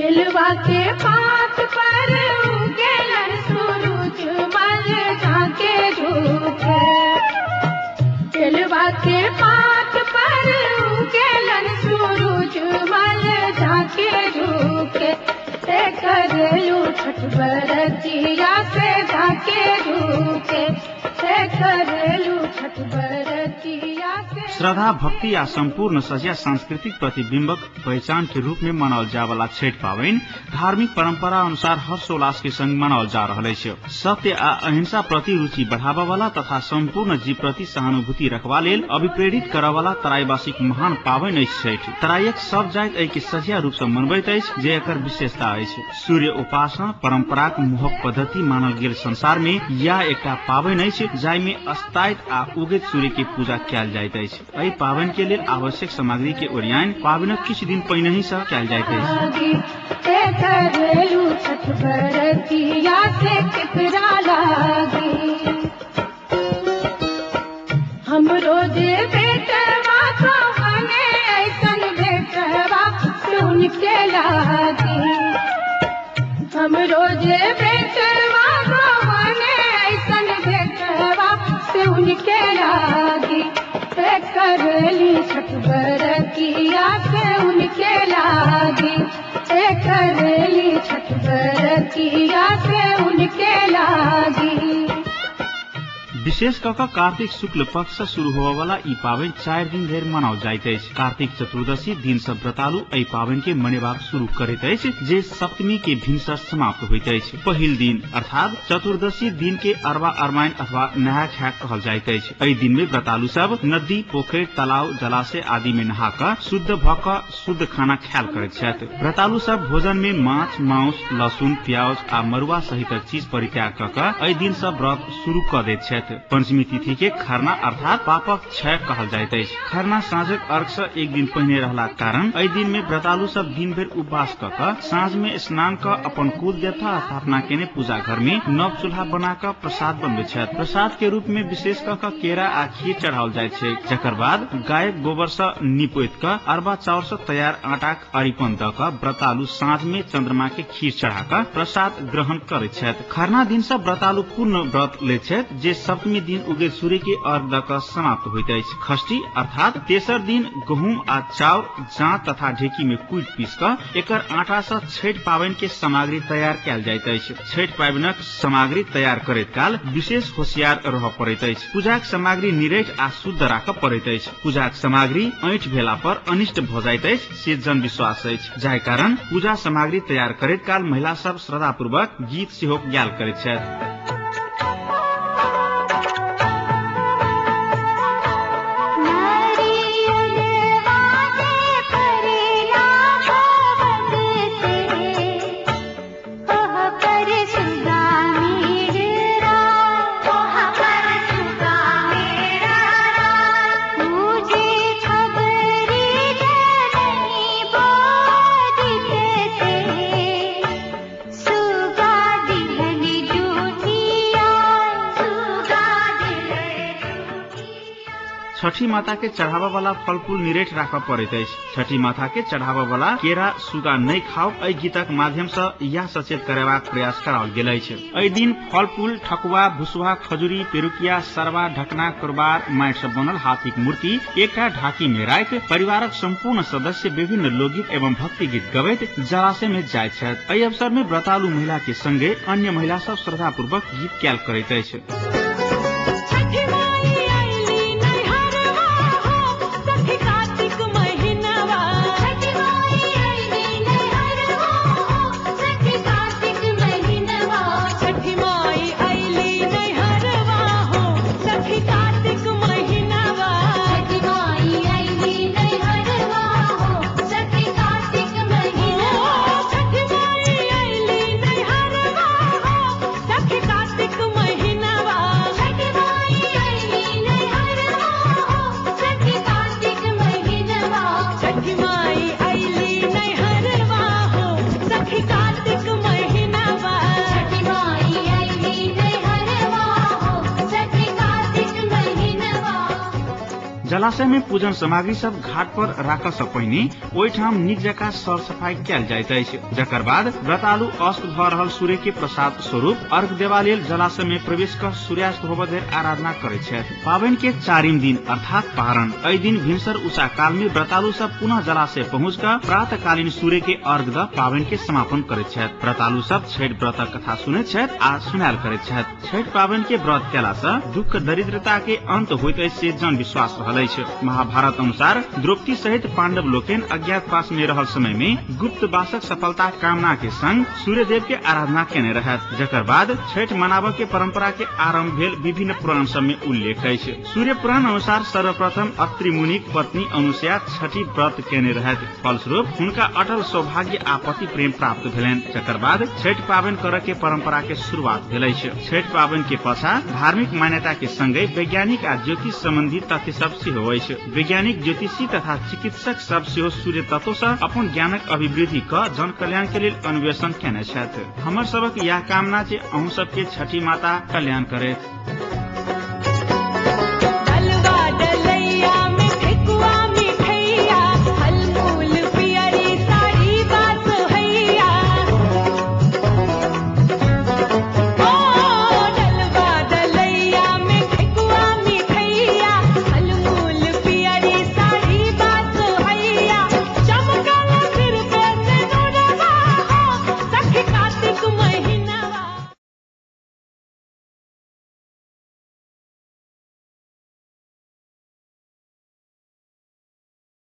केलवा के पात पर उगेलन सूरज मल झाके झूके। केलवा के पात पर उगेलन सूरज मल झाके झूके। ते करेलू छठ बरतिया से झाके झूके। ते करेलू छठ बरतिया से। श्रद्धा भक्ति आ सम्पूर्ण सझिया सांस्कृतिक प्रतिबिम्बक पहिचान के रूप में मनाओल जावला छठ पावनि धार्मिक परंपरा अनुसार हर्षोल्लास के संग मनाओल जा रहल अछि। सत्य आ अहिंसा प्रति रुचि बढ़ाबऽ वाला तथा सम्पूर्ण जीव प्रति सहानुभूति रखबा लेल अभिप्रेरित करऽ वाला तराईवासीक महान पावनि अछि छठि। तराईक सब जाति एहि के सझिया रूप सँ मनबैत अछि जे एकर विशेषता अछि। सूर्य उपासना परंपराक मोहक पद्धति मानल गेल संसार में यह एकटा पावनि अछि जाहि में अस्ताइत आ उगैत सूर्य के पूजा कयल जाइत अछि। एहि पावनि के लेल आवश्यक सामग्री के ओरियान पावनिक किछु दिन पहिनहि सँ कयल जाइत अछि। ते करेलू छठ बरतिया से केकरा लागी। हमरो जे बेटवा कहाने ऐसन बेटवा से उनके लागी। हमरो जे बेटवा कहाने ऐसन बेटवा से उनके लागी। ते करेली छठ बरतिया से उनके लागी। ते करेली छठ बरतिया से उनके लागी। विशेष कऽ कऽ कार्तिक शुक्ल पक्ष से शुरू होबय वाला ई पावनि 4 दिन धरि मनाओल जाइत अछि। कार्तिक चतुर्दशी दिन सँ व्रतालु एहि पावनि के मनेबाक शुरू करैत अछि जे सप्तमी के भिनसर समाप्त होइत अछि। पहिल दिन अर्थात चतुर्दशी दिन के अरबा अरमाइन अथवा नहा खाय कहल जाइत अछि। एहि दिन में व्रतालु सब नदी, पोखरि, तालाब, जलाशय आदि में नहा कऽ शुद्ध भऽ कऽ शुद्ध खाना खायल करैत छथि। व्रतालु सब भोजन में माछ, माउस, लहसुन, प्याज आ मरुआ सहितक चीज परित्याग कऽ कऽ एहि दिन सँ व्रत शुरू कऽ दैत छथि। पंचमी तिथि के खरना अर्थात पापक क्षय कहल जाइत अछि। खरना साँझक अर्घ से एक दिन पहिने रहलाक कारण एहि दिन में व्रतालु सब दिन भरि उपवास कऽ कऽ साँझ में स्नान कऽ अपन कुल देवता स्थापना केने पूजा घर में नव चूल्हा बना कऽ प्रसाद बनबैत छथि। प्रसाद के रूप में विशेष कऽ कऽ केरा आ खीर चढ़ाओल जाइत छै। जकर बाद गायक गोबर सँ निपोति कऽ अरबा चाउर सँ तैयार आटाक अरिपन दऽ कऽ व्रतालु साँझ में चंद्रमा के खीर चढ़ा कऽ प्रसाद ग्रहण करैत छथि। खरना दिन सँ व्रतालु पूर्ण व्रत लैत छथि जे सप्तमी दिन उगैत सूर्य के अर्घ दऽ कऽ समाप्त होइत अछि। षष्ठी अर्थात तेसर दिन गहूम आ चाउर जाँत तथा ढेकी में कुटि पीस कऽ एकर आटा सँ छठि पावनि के सामग्री तैयार कयल जाइत अछि। छठि पावनिक सामग्री तैयार करैत काल विशेष होशियार रहय पड़ैत अछि। पूजाक सामग्री निरठ आ शुद्ध राखऽ पड़ैत अछि। पूजाक सामग्री ऐंठ भेला पर अनिष्ट भऽ जाइत अछि से जनविश्वास अछि, जाहि कारण पूजा सामग्री तैयार करैत काल महिला सब श्रद्धापूर्वक गीत सेहो गायल करैत छथि। छठी माता के चढ़ावा वाला फल फूल निरेठ राखऽ पड़ैत अछि। छठी माता के चढ़ावा वाला केरा सुगा नहि खाओ एहि गीतक माध्यम सँ यह सचेत करेबाक प्रयास कराओल गेल अछि। एहि दिन फल फूल, ठकुआ, भुसुआ, खजुरी, पेरुकिया, सरवा, ढकना, कुरबार, माटि सँ बनल हाथीक मूर्ति एकटा ढाकी में राखि परिवारक सम्पूर्ण सदस्य विभिन्न लोकगीत एवं भक्ति गीत गबैत जलाशय में जाइत छथि। एहि अवसर में व्रतालु महिला के संगे अन्य महिला सब श्रद्धापूर्वक गीत कयल करैत अछि। सखी कार्तिक महीनावा। जलाशय में पूजन सामग्री सब घाट पर राखऽ सँ पहिने ओहिठाम नीक जकाँ सरसफाई कयल जाइत अछि। जकर बाद व्रतालु अस्त भऽ रहल सूर्य के प्रसाद स्वरूप अर्घ देबा लेल जलाशय में प्रवेश कऽ सूर्यास्त होबऽ धरि आराधना करैत छथि। पाबनि के चारिम दिन अर्थात पारण, एहि दिन भिनसर उषा काल में व्रतालु सब पुनः जलाशय पहुँच कऽ प्रातकालीन सूर्य के अर्घ दऽ पाबनि के समापन करैत छथि। व्रतालु सब छठि व्रतक कथा सुनैत छथि आ सुनायल करैत छथि। छठि पाबनि के व्रत केला सँ दुःख दरिद्रता के अंत होइत अछि से जन विश्वास रहल अछि। महाभारत अनुसार द्रौपदी सहित पाण्डव लोकनि अज्ञातवास में रहल समय में गुप्तवासक सफलता कामना के संग सूर्यदेव के आराधना केने रहथि, जकर बाद छठि मनाबऽ के परंपरा के आरंभ भेल विभिन्न पुराण सब में उल्लेख अछि। सूर्य पुराण अनुसार सर्वप्रथम अत्रि मुनिक पत्नी अनुसया छठि व्रत केने रहथि, फलस्वरूप हुनका अटल सौभाग्य आ पति प्रेम प्राप्त भेलनि, जकर बाद छठि पाबनि करऽ के परंपरा के शुरुआत भेल अछि। छठि पाबनि के पाछा धार्मिक मान्यता के संगै वैज्ञानिक आ ज्योतिष संबंधी तथ्य सब सेहो अछि। वैज्ञानिक, ज्योतिषी तथा चिकित्सक सब सेहो सूर्य तत्व सँ अपन ज्ञानक अभिवृद्धि कऽ जन कल्याण के लेल अन्वेषण केने छथि। हमर सबक इएह कामना जे अहूँ सबके छठि माता कल्याण करथि।